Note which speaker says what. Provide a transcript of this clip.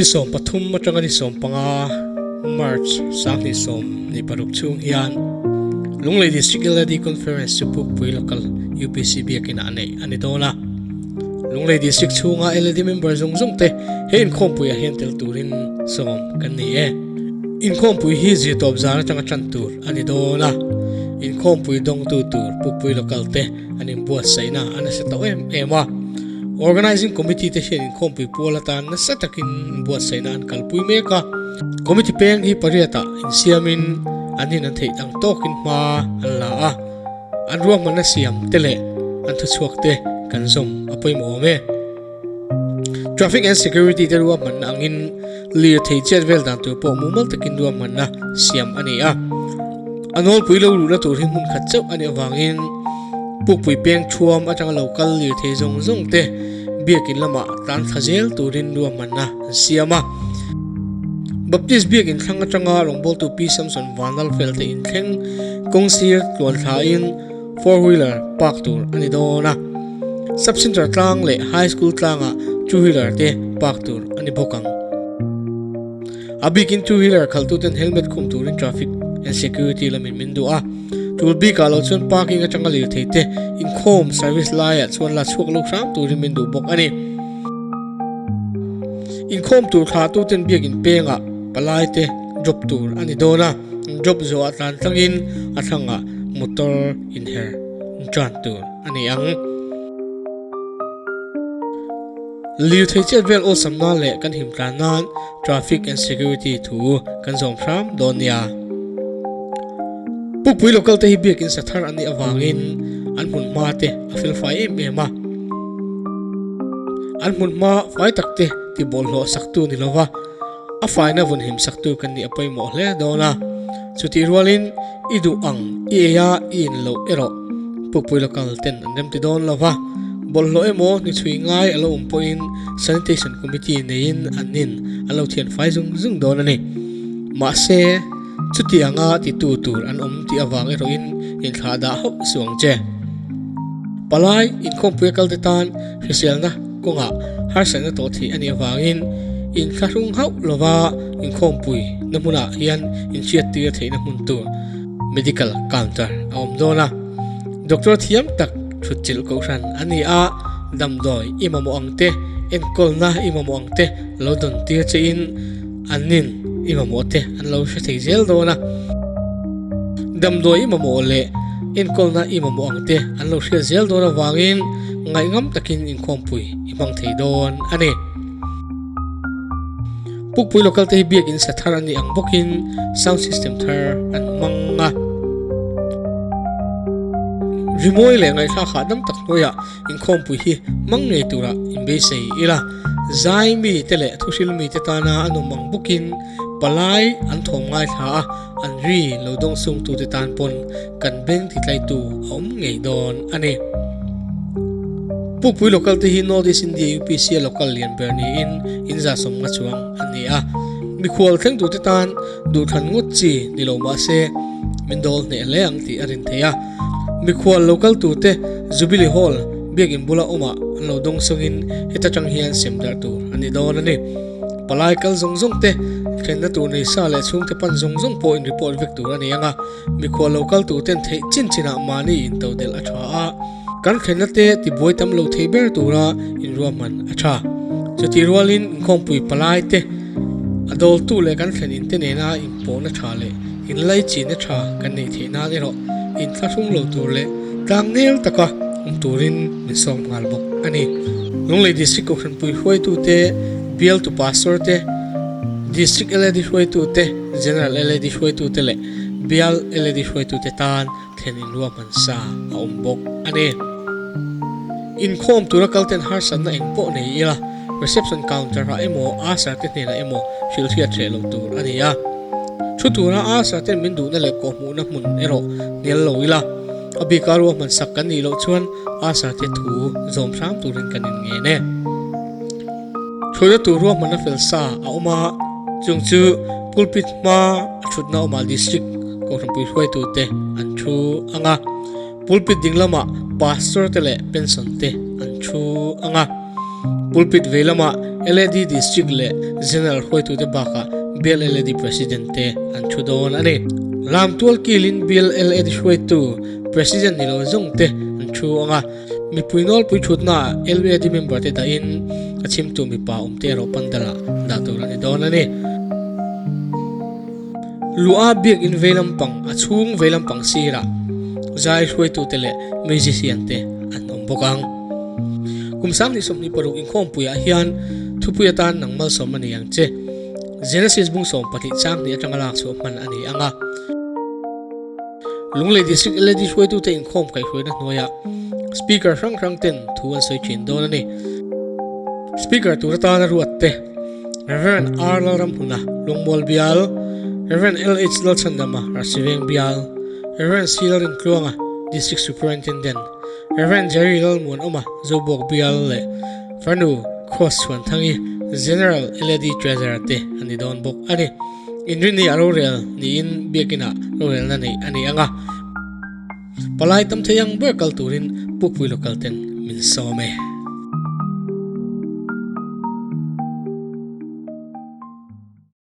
Speaker 1: Ni 13 atanga ni 15 March 2026 chhung hian Lunglei District LAD Conference chu Pukpui Local UPC biakinah neih a ni dawn a. Lunglei District chhunga LAD member zawng zawng te he inkhawmpuiah hian tel turin sawm kan ni e. Inkhawmpui hi zirtawp zan atanga tan tur a ni dawn a. Inkhawmpui dawngtu tur Pukpui Local te an inbuatsaihna a nasa tawh em em a. Organising Committee te hian inkhawmpui pual atan nasa takin inbuatsaihna an kalpui mek a. Committee peng hi pariatah insiamin an in an theih ang tawkin hma an la a. An ruahmanna siam te leh an thuchhuak te kan zawm a pawimawh awm e. Traffic and Security te ruahmanna angin lirthei chet vel dan tur pawh mumal takin ruahmanna siam a ni a. A nawlpui lo luhna tur hi hmun khat chauh a nih avangin Pukpui peng thuam atanga lo kal lirthei zawng zawng te biakin lamah tlan thla zel turin ruahmanna an siam a. Baptist biakin thlang atanga rawngbawltu Pi Samson Vanlalfel te inthleng kawng sir tluan thlain Four wheeler park tur a ni dawn a, Sub Centre tlang leh High School tlangah two wheeler te park tur a ni bawk ang. A bikin two wheeler khalhtuten helmet khum turin traffic and security lamin min duh a, tul bikah lo chuan parking atanga lirthei te inkhawm service laiah chuan la chhuak lo hram turin min duh bawk a ni. Inkhawm tur thlahtuten biakin pengah palai te drop tur a ni dawn a. Drop zawhah tlan tlangin a thlangah motor inher tan tur a ni ang. Lirthei chet vel awlsam nan leh kan him tlan nan traffic and security thu kan zawm hram dawn nia. Pukpui local te hi biakin sa thar an nih avangin an hmun hma te a fel fai em em a. An hmun hma fai tak te ti bawlhhlawh saktu ni lova. A faina vun him saktu kan nih a pawimawh hle dawn a, chutih rualin i duh ang i ei a i in loh erawh Pukpui local ten an remti dawn lo va, bawlhhlawh emaw hnichhui ngai a lo awm pawhin Sanitation Committee neiin an nin an lo thian fai zung zung dawn a ni. Mahse, chuti anga titu tur an awm tih avang erawhin inthlah dah hauh suh ang che. Palai inkhawmpui a kalte tan hriselna kawngah harsatna tawh theih a nih avangin inthlahrung hauh lova inkhawmpui na hmunah hian inhriattir theihna hmun tur medical counter a awm dawn a. Doctor thiam tak thutchilh kohhran a ni a, damdawi i mamawh ang te, enkawlna i mamawh ang te lo dawn tir chein an nin i mamawh te an lo hre thei zel dawn a. Damdawi i mamawh leh enkawlna i mamawh ang te an lo hriat zel dawn avangin ngaihngam takin inkhawmpui i hmang thei dawn a ni. Pukpui local te hi biakin sa thar a nih ang bawkin sound system thar an hmang a. Rimawi leh ngaihthlak hahdam tak hnuaiah inkhawmpui hi hmang ngei tura inbeisei ila. Zai mite leh thuhril mite tana a nawm ang bawkin palai an thawm ngaithla a, an ri lo dawng sungtute tan pawn kan beng titlaitu a awm ngei dawn a ni. Pukpui local te hi North East India UPC a local lian ber niin in 150 chuang an ni a. Mikhual thlengtute tan duhthlan ngawt chi ni lo mah se min dawl hneh hle ang tih a rin theih a. Mikhual local tute Jubilee Hall biakin bula awmah an lo dawng sawngin heta tang hian sem darh tur a ni dawn a ni. Palai kal zawng zawng te, thlenna tur nei sa leh chhungte pan zawng zawng pawh in report vek tur a ni ang a. Mikhual lo kal tur ten theih chin chinah mahni intodelh a tha a, kan thlenna te tibuai tam lo thei ber tura inruahman a tha. Chutih rualin inkhawmpui palai te a dawltu leh kan thlen inte nena inpawhna tha leh inlaichinna tha kan neih theih nan erawh inthlahrung lo tur leh tlangnel taka awm turin min sawm nghal bawk a ni. Lunglei District Kohhranpui hruaitute, Bialtu Pastor te, District LAD hruaitute, General LAD hruaitute leh Bial LAD hruaitute tan thlen inruahman sa a awm bawk a ni. Inkhawm tura kalten harsatna eng pawh nei ila, reception counter ah emaw usher te hnenah emaw hrilhhriat hreh lo tur a ni a. Thu tura usher ten min duhna leh kawhhmuhna hmun erawh hnial lo ila, a bika ruahman sak kan nih loh chuan usher te thu zawm hram turin kan inngen e. Thutna tur ruahmanna fel sa a awm a, chung chu pulpit hma a thutna awmah district kohhranpui hruaitute an thu ang a, pulpit ding lamah pastor te leh pension te an thu ang a. Pulpit vei lamah LAD District leh General hruaitute bakah Bial LAD President te an thu dawn a ni. Lamtual kilin Bial LAD hruaitu President ni lo zawng te an thu ang a, mipui nawlpui thutnaah LAD member te dahin a chhimtu mipa awmte erawh pandalah dah tur a ni dawn a ni. Luah biakinn vei lampang a chhung vei lampang sirah zai hruaitute leh musician te an awm bawk ang. Kum 2026 inkhawmpuiah hian thupui atan nang malsawm a ni ang che. Genesis bung 12 chang hnih atanga lak chhuah hman a ni ang a. Lunglei District LAD hruaitute inkhawm kaihhruaina hnuaiah Speaker hrang hrang ten thu an sawi thin dawn a ni. Speaker tur atana ruat te Rev. R. Lalramhuna, Lungmual Bial, Rev. LH Lalchhandama, Rasiveng Bial, Rev. C. Lalrintluanga, District Superintendent, Rev. Jerry Lalmuanawma, Zobawk Bial leh Farnu Cross Chhuanthangi, General LAD Treasurer te a ni dawn bawk a ni. Inrinni a rorel niin biakinah rorelna neih a ni ang a, palai tam thei ang ber kal turin Pukpui local ten min sawm e.